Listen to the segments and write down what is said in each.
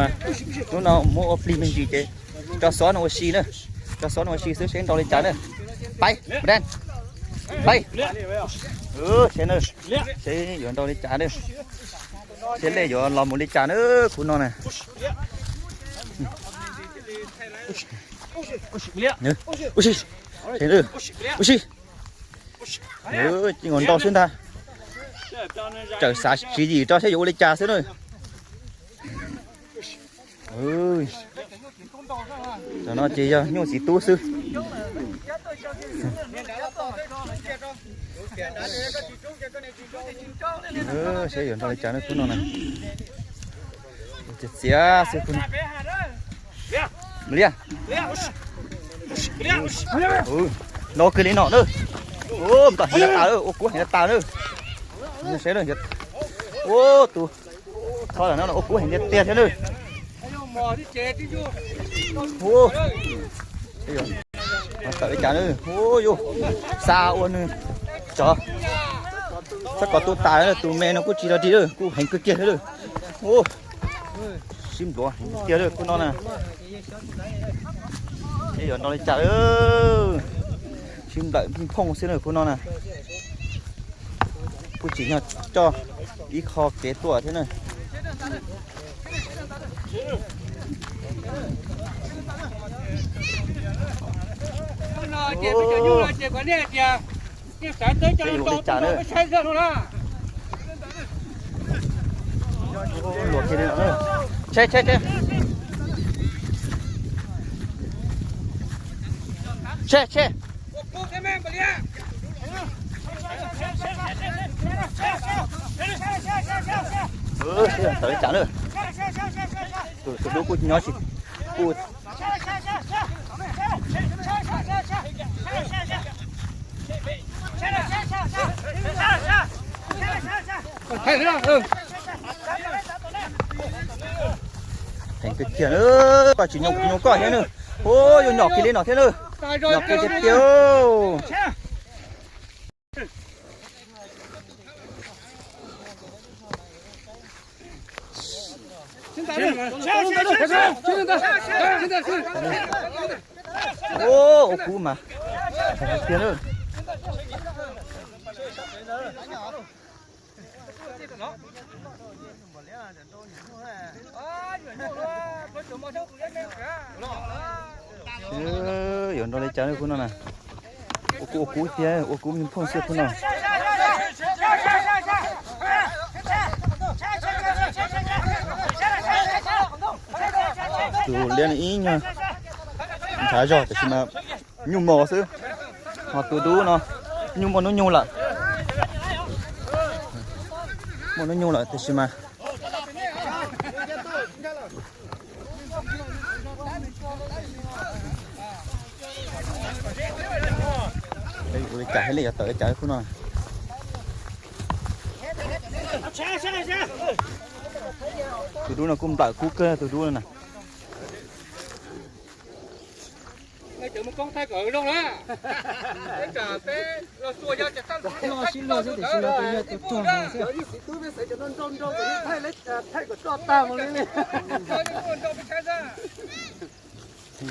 Hnub no muab ua plig me ntsis ces tso xov no ua si na, tso xov no ua si xwb seb nrau li cas na. Pais, pais, pais, seb na, seb yuav nrau li cas na, seb lej yuav los mus li cas na, khub no na. Ua si, ua si, ua si, nrau xwb ntag. Tseem xav tswv yim rau seb yuav ua li cas xwb na. Cov no ces yog nyuj txiv tub xwb. Seb yuav nrau li cas na khub no na. Txiav txiav xwb khub no. Liaj. Nrau kiag li no na. Ua kub heev tas na. Ua kub heev tiag tiag thiab na. Tawm li cas na. Ua yus xa ua nws tsov, txhob kom tu tas, tus me no kuj tsis rog dig, kuj heev kawg kiag thiab. Sib npluav heev tiag lawm khub no na. Seb yuav nrau li cas. Sib nplawm pheej phooj xwb na khub no na. Kuj tsim nyog coj ib qho kev tuaj thiab na. Luag kiag li no. Tseg, tseg, tseg. Tseg, tseg. Tawm li cas na. Tus dub kuj nyob tsis, kuj heev kawg kiag na. Koj tsis nyoo kuv nyoo koj thiab na. Ua yus nyom kiag li no thiab na. Nyom kiag tiag tiag. Ua kub mas tiag na. Yuav nrau li cas khub no na. Ua kub, ua kub tiag, ua kub me phooj xwb khub no. Tus liab no ib nyuag ntshav zog tiam sis mas nyuj mos xwb. Ho tus dub no nyuj muaj hnub nyoog lawm. Muaj hnub nyoog lawm tiam sis mas ua li cas thiaj li yuav tawm li cas khub no. Tus dub no kuj nplawm kub kawg tus dub no na.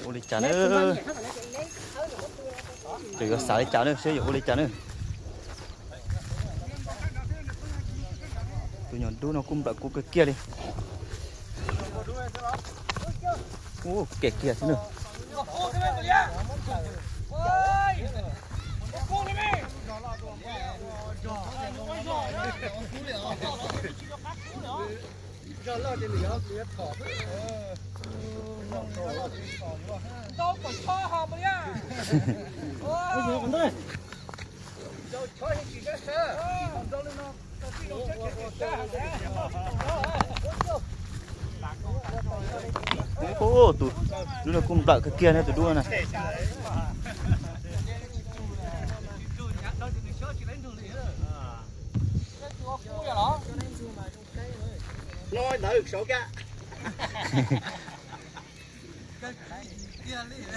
Ua li cas na. Ces yuav xav li cas na, seb yuav ua li cas na. Tus nyuam dub no kuj nplawm kub kawg kiag li. Ua ke kiag xwb na. Tus dub no kuj nplawm kawg kiag na tus dub na.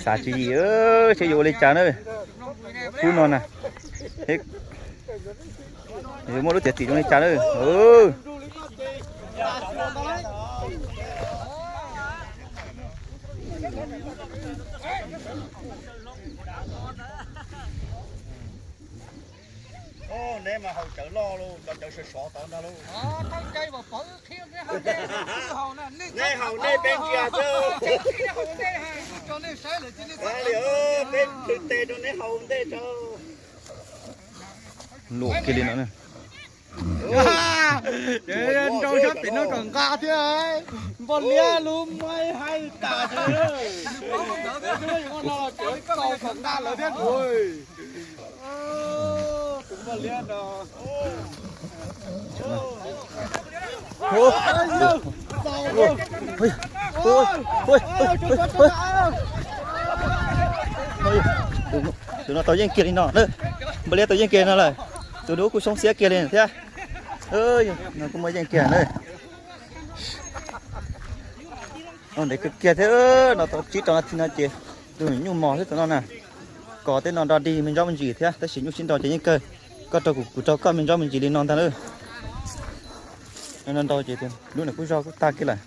Xav tswv yim seb yuav ua li cas na. Yuav muaj lub txiav txim zoo li cas na. Neb mas haus cawv loj lauj, cov cawv sov sov tod ntag lauj. Neb haus nej peb ntsia tso. Li peb thwv tes rau neb haus ntej tso. Luam kiag li no. Nrau sab pem no kom nqa thiab. Npog liab lub maib haib tas thiab. Tus no los cov tau kom nqa lawv thiab tus. Tus npog liab no. Tus no tau yeej kiag li no na. Npog liab tau yeej kiag no lawm. Tus dub kuj soob siab kiag li thiab. No kuj muaj yeej kiag na. Ntev kawg kiag thiab. No tau tsib rau nas this no ces tus nyuj mos thiab tus no na. Kos tej no nro dig me ntsob me ntsis thiab tab sis nyuj sib nrau ces yeej kawg. Koj rau kuv, kuv rau koj me ntsob me ntsis li no ntag na. Nrau ces lub no kuj zog kuj tag kiag lawm.